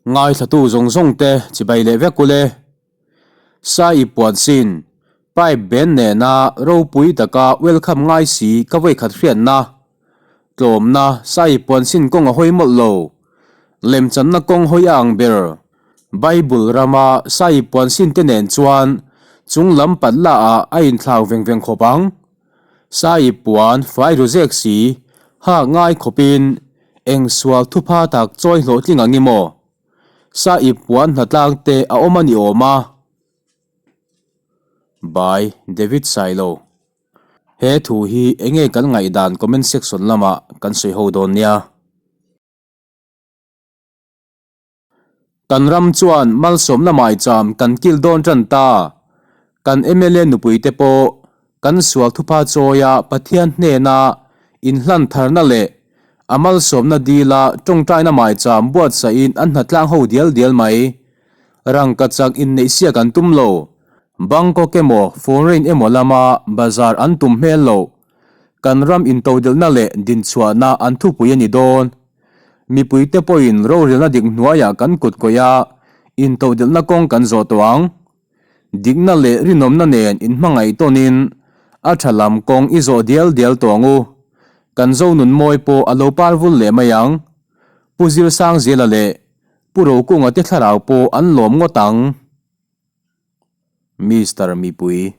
Ngaithlatu zawng zawng te chibai leh vek ule. Sai puan sin, pipe band nena ropui taka welcome ngai si ka vawikhat hriatna. Tlawmna sai puan sin kawng a hawi mawlh lo. Lemchanna kawng hawi a ang ber. Bible rama sai puan sin te nen chuan chung lam patla ah a inthlau veng veng khawp ang. Sai puan fai ru zek si, hak ngai khawpin eng sual thupha tak chawi hlawhtling ang i maw? Sai puan hnatlang te a awm a ni awm a. By David Sailo. He thu hi enge kan ngaihdan comment section lamah kan sawi ho dawn nia. Kan ram chuan malsawmna maicham kan kil dawn tan ta. Kan mla nupuite pawh kan sual thupha chawia Pathian hnena inhlan tharna leh a malsawmna dila tawngtaina maicham buatsaihin an hnatlang ho dial dial mai. Rangka chak inneihsiak an tum lo. Bangkok emaw foreign emaw lama bazar an tum hmel lo. Kan ram intodelhna leh dinchhuahna an thupui a ni dawn. Mipuite pawhin rorelna dik hnuaiah kan kut kawih a, intodelhna kawng kan zawh tawh ang. Dikna leh rinawmna nen inhmangaih tawnin a tha lam kawng i zawh dial dial tawh ang u. Kan Zonun mawi pawh a lo par vul leh mai ang. Pu Zirsangzela leh Pu Rokunga te thlarau pawh an lawm ngawt ang. Mister Mipui.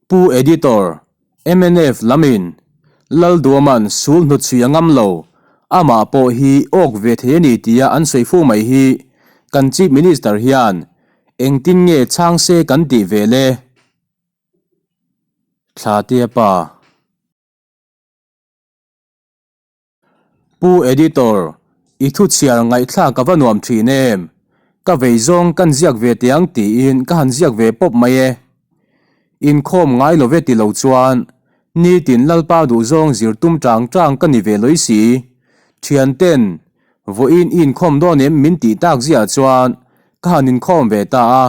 Pu Editor, mnf lamin Lalduaman sul hnutchhui a ngam lo, amah pawh hi awk ve thei a ni tia an sawi fo mai hi kan Chief Minister hian engtin nge chhang se kan tih ve le? Thla tia pa. Pu Editor, i thu chhiar ngaihthlak a va nuam thin em? Ka vei zawng kan ziak ve teh ang tiin ka han ziak ve pawp mai e. Inkhawm ngai lo ve ti lo chuan nitin Lalpa duhzawng zir tum tang tang ka ni ve lawih si. Thianten, vawiin i inkhawm dawn em min tih tak ziah chuan ka han inkhawm ve ta a,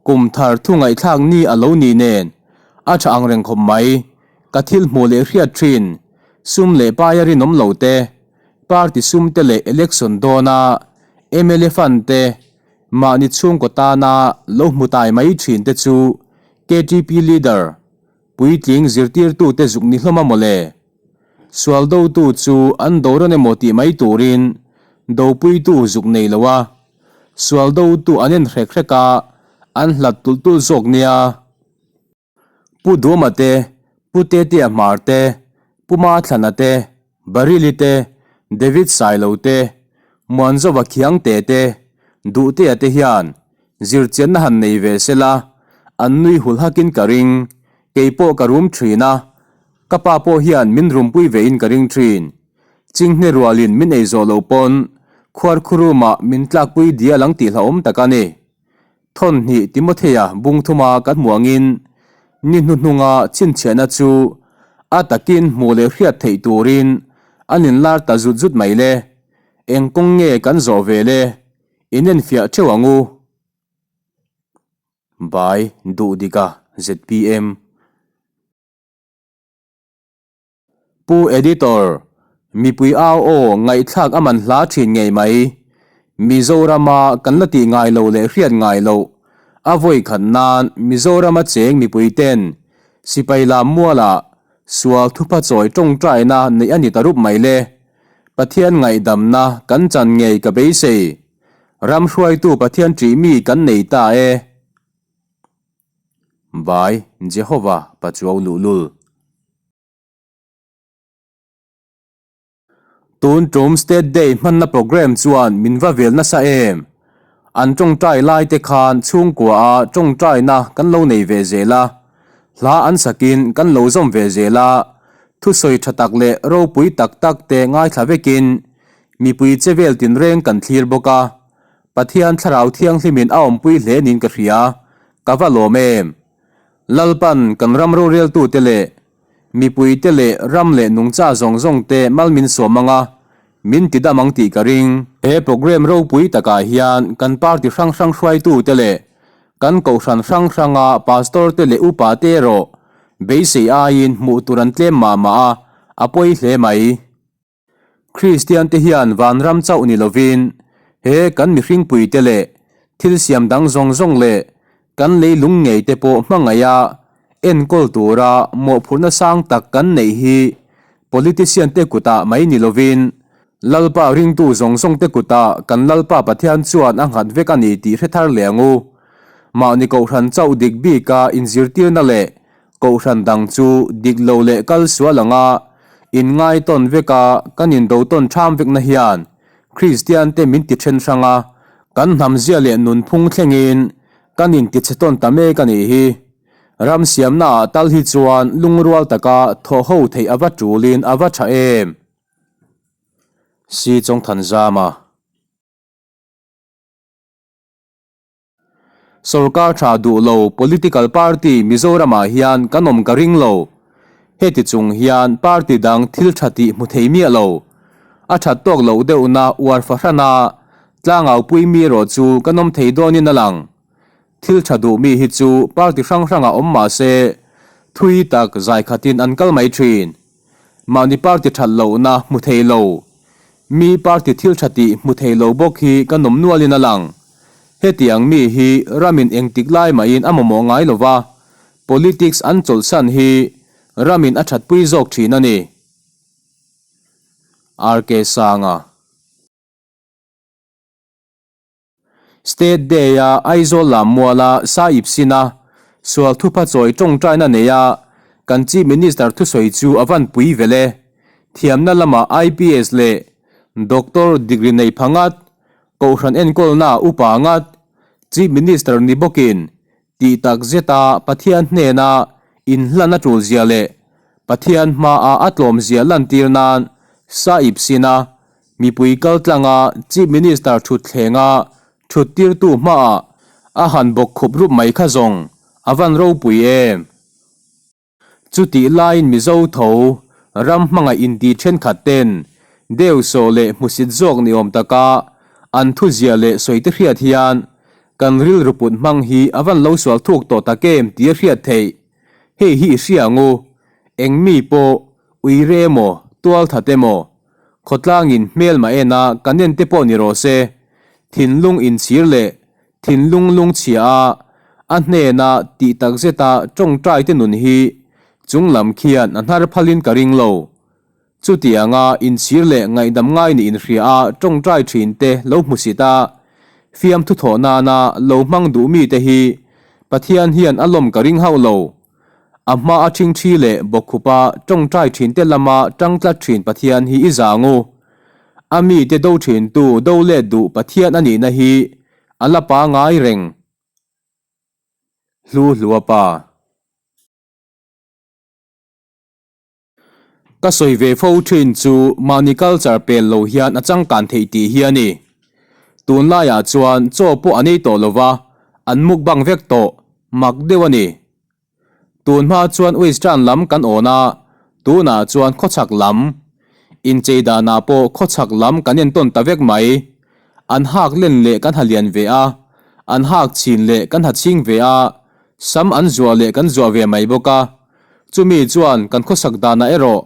kum thar thu ngaihthlak ni a lo ni nen a tha ang reng khawp mai. Ka thil hmuh leh hriat thin, sum leh paia rinawm lo te, party sum te leh election dawna mla fund te mahni chhungkaw tana lo hmu tai mai thin te chu ktp leader, puitling zirtirtute zuk ni hlawm a mawle. Sual dotu chu an do rawn emaw tih mai turin dopuitu zuk nei lo a, sual dotu an en hrek hrek a, an hlat tulh tulh zawk nia. Pu Duama te, Pu Tetea Hmar te, Pu Mathlana te, Barili te, David Sailo te, Muanzova Khiangte te, Duhtea te hian zirchianna han nei ve sela, an nui hul hakin ka ring. Kei pawh ka rum thin a, ka pa pawh hian min rumpui vein ka ring thin. Chinghne rualin min ei zawh lo pawn khuarkhurumah min tlakpui dial ang tih hlauhawm tak a ni. Thawnhnih Timothea bungthuma kan hmuh angin ni hnuhnunga chhinchhiahna chu a takin hmuh leh hriat theih turin an inlar ta zut zut mai le. Eng kawng nge kan zawh ve le? Inenfiah theuh ang u. By Duhdika zpm. Pu Editor, mipui au aw ngaihthlak a man hla thin ngei mai. Mizorama kan la tih ngai lo leh hriat ngai loh a vawi khat nan Mizorama cheng mipui ten sipai lam mualah sual thupha chawi tawngtaina neih a ni ta rup mai le. Pathian ngaihdamna kan chan ngei ka beisei. Ram hruaitu Pathian ṭih mi kan nei ta e. By Jehovah Pachuau Luhlul. Tun tum State Day hmanna programme chuan min va vel nasa em? An tawngtai lai te khan chhungkua a tawngtaina kan lo nei ve zel a, hla an sakin kan lo zawm ve zel a, thusawi tha tak leh ropui tak tak te ngaithla vekin mipui che vel tinreng kan thlir bawk a, Pathian thlarau thianghlimin a awmpui hle niin ka hria, ka va lawm em? Lalpan kan ram roreltute leh Mipuite leh ram leh nungcha zawng zawng te mal min sawm ang a, min ti dam ang tih ka ring. He programme ropui takah hian kan party hrang hrang hruaitute leh kan kohhran hrang hranga pastor te leh upa te erawh beisei aiin hmuh tur an tlem mah mah a, a pawi hle mai. Kristian te hian vanram chauh ni lovin he kan mihringpui te leh thil siam dang zawng zawng leh kan leilung ngei te pawh hmangaih a enkawl tura mawhphurhna sang tak kan neih hi politician te kutah mai ni lovin Lalpa ringtu zawng zawng te kutah kan Lalpa Pathian chuan a nghat vek a ni tih hre thar leh ang u. Mahni kohhran chauh dik bika inzirtirna leh Kohhran dang chu dik lo leh kal sual anga inngai tawn veka kan indo tawn ṭham vekna hian Kristian te min ti ṭhen hrang a, kan hnamzia leh nunphung thlengin kan intichhe tawn ta mek a nih hi. Ram siamnaah tal hi chuan lungrual taka thawh ho theih a va ṭulin a va ṭha em? Si Chawngthanzama. Sorkar tha duh lo political party Mizoramah hian kan awm ka ring lo. Heti chung hian party dang thil tha tih hmu thei miah lo. A that tawk loh deuhna uar fahrana tlangaupui mi erawh chu kan awm thei dawnin a lang. Thil tha duh mi hi chu party hrang hrangah awm mah se thui tak zai khatin an kal mai thin. Mahni party that lohna hmu thei lo. Mi party thil tha tih hmu thei lo bawk hi ka nawm nualin a lang. Hetiang mi hi ramin engtik lai mahin a mamawh ngai lo va, politics an chawlhsan hi ramin a thatpui zawk thin a ni. RK Sanga. State Day-a Aizawl Lammuala Sahib Sina sual thupha chawi tawngtaina neia kan Chief Minister thusawi chu a van pui vel e. Thiamna lama IPS leh Doctor degree nei pha ngat, Kohhran enkawlna upa ngat, Chief Minister ni bawkin Tih tak zeta Pathian hnena inhlan a tulzia leh Pathian hmaa a tlawmzia lantir nan Sahib Sina mipui kaltlanga Chief Minister thutthlenga thuttirtu hmaah a han bawk khup rup mai kha zawng a van ropui em? Chutih laiin Mizo tho ram hmangaih inti thenkhat ten deusawh leh hmusit zawk ni awm taka an thuzia leh sawite hriat hian kan rilru put hmang hi a van lo sual thuk tawh tak em tih a hriat theih. Hei hi i hria ang u, eng mi pawh uire emaw tualthat emaw khawtlangin hmelma ena kan en te pawh ni rawh se, thinlung inchhir leh Thinlung lungchhia a, a hnena tih tak zeta tawngtai te nun hi chung lam khian a hnar phalin ka ring lo. Chutianga inchhir leh ngaihdam ngai nih inhria a tawngtai thin te lo hmusit a, fiamthu thawh nana lo hmang duh mi te hi Pathian hian a lawm ka ring hauh lo. A hma a thingthi leh bawkkhupa tawngtai thin te lama tang tlat thin Pathian hi i zang u. A mite do thintu do let duh Pathian a nihna hi a la pangai reng. Hlu hlua pa. Ka sawi ve fo thin chu mahni culture pel lo hian a changkan theih tih hi a ni. Tunlaiah chuan chaw pawh an ei tawh lo va, an mukbang vek tawh, mak deuh a ni. Tun hma chuan Western lam kan awn a, tunah chuan khawchhak lam. Inchei danah pawh khawchhak lam kan entawn ta vek mai. An hak len leh kan ha lian ve a, an hak chhin leh kan ha chhing ve a, sam an zuah leh kan zuah ve mai bawk a. Chumi chuan kan khawsak danah erawh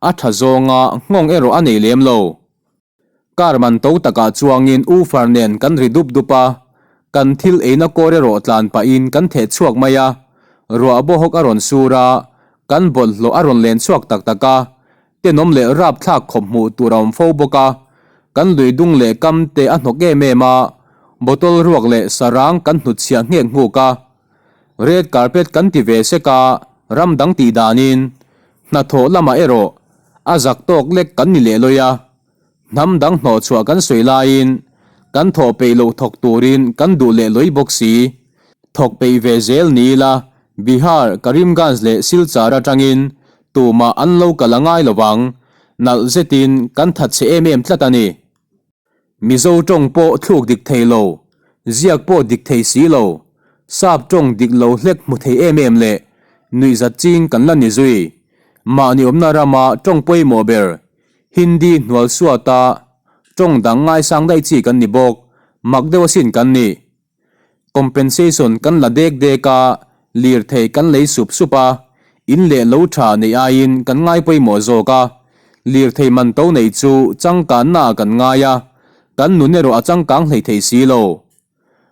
a tha zawnga nghawng erawh a nei lem lo. Car man to takah chuangin U Far nen kan ri dup dup a, kan thil eina kawr erawh tlan pahin kan theh chhuak mai a, ruah bawhawk a rawn sur a, kan bawlhhlawh a rawn len chhuak tak tak a, tenawm leh rapthlak khawp hmuh tur a awm fo bawk a, kan lui dung leh kam te a hnawk em em a, bottle ruak leh sarang kan hnutchhiah nghek nghuk a. Red carpet kan ti ve sek a, ram dang tih danin hnathawh lamah erawh a zak tawk lek kan ni leh lawi a, hnam dang hnawhchhuah kan sawi laiin kan thawh peih loh thawk turin kan duh leh lawi bawk si. Thawk peih ve zel ni ila Bihar, Karimganj leh Silchar atangin tumah an lo kal a ngai lovang, nalh zetin kan thatchhe em em tlat a ni. Mizo tawng pawh thluk dik thei lo, ziak pawh dik thei si lo, sap tawng dik lo hlek hmu thei em em leh nuihzat ching kan la ni zui. Mahni awmna rama tawng pawimawh ber, Hindi hnual suata tawng dang ngaisang daih chi kan ni bawk, mak deuh asin kan ni. Compensation kan la dek dek a, lirthei kan lei sup sup a, in leh lo tha neih aiin kan ngai pawimawh zawk a. Lirthei man to nei chu changkannaah kan ngai a, kan nun erawh a changkang hlei thei si lo.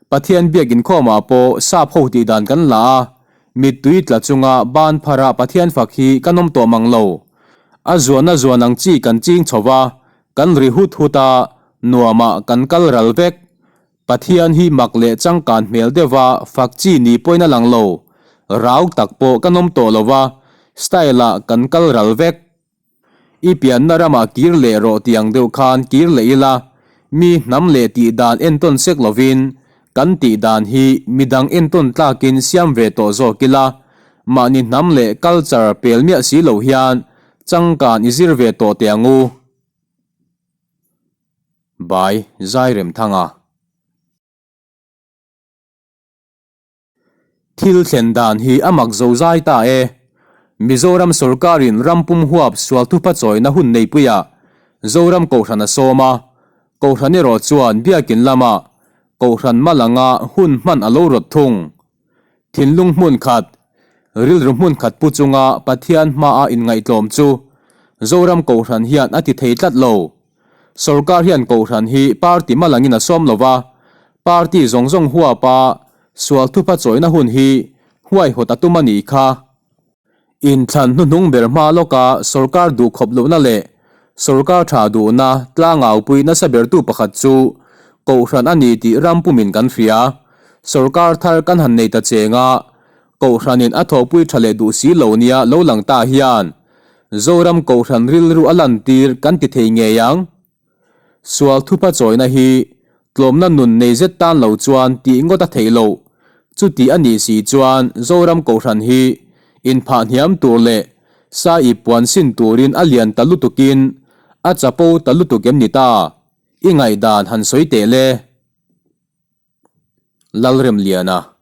Pathian biak inkhawmah pawh sap ho tih dan kan la a, mittui tla chunga ban phara Pathian fak hi kan awm tawh mang lo. A zuana zuan ang chi kan ching chho va, kan ri hut hut a, nuamah kan kal ral vek. Pathian hi mak leh changkan hmel deuha fak chi ni pawhin a lang lo. Rau tak pawh kan awm tawh lo va, style-ah kan kal ral vek. I pianna ramah kir leh rawh tih ang deuh khan kir leh ila, mi hnam leh tih dan entawn sek lovin kan tih dan hi midang entawn tlakin siam ve tawh zawk ila, mahni hnam leh culture pel miah si lo hian changkan i zir ve tawh teh ang u. By Zairemthanga. Thil thlen dan hi a mak zo zai ta e. Mizoram sorkarin ram pum huap sual thupa chawina hun neipuiah Zoram Kohhran a sawm a, Kohhran erawh chuan biakin lama Kohhran mal anga hun hman a lo rawt thung. Thinlung hmun khat, rilru hmun khat pu chunga Pathian hmaa inngaihtlawm chu Zoram Kohhran hian a ti thei tlat lo. Sorkar hian Kohhran hi party malangin a sawm lo va, party zawng zawng huapa sual thupa chawihna hun hi huaihawt a tum a nih kha. Inthlan hnuhnung ber hma lawka sorkar duhkhawp lohna leh sorkar tha duhna tlangaupui nasa bertu pakhat chu Kohhran a ni tih ram pumin kan hria. Sorkar thar kan han nei ta cheng a, Kohhranin a thawhpui tha leh duh si lo nia lo lang ta hian Zoram Kohhran rilru a lantir kan ti thei ngei ang. Sual thupa chawina hi tlawmna nun nei zet tan lo chuan tih ngawt a theih loh. Chuti a nih si chuan Zoram Kohhran hi inphah hniam tur leh sa ip puan sin turin a lian ta lutukin a chapo ta lutuk em ni ta? I ngaihdan han sawi teh le. Lalremliana.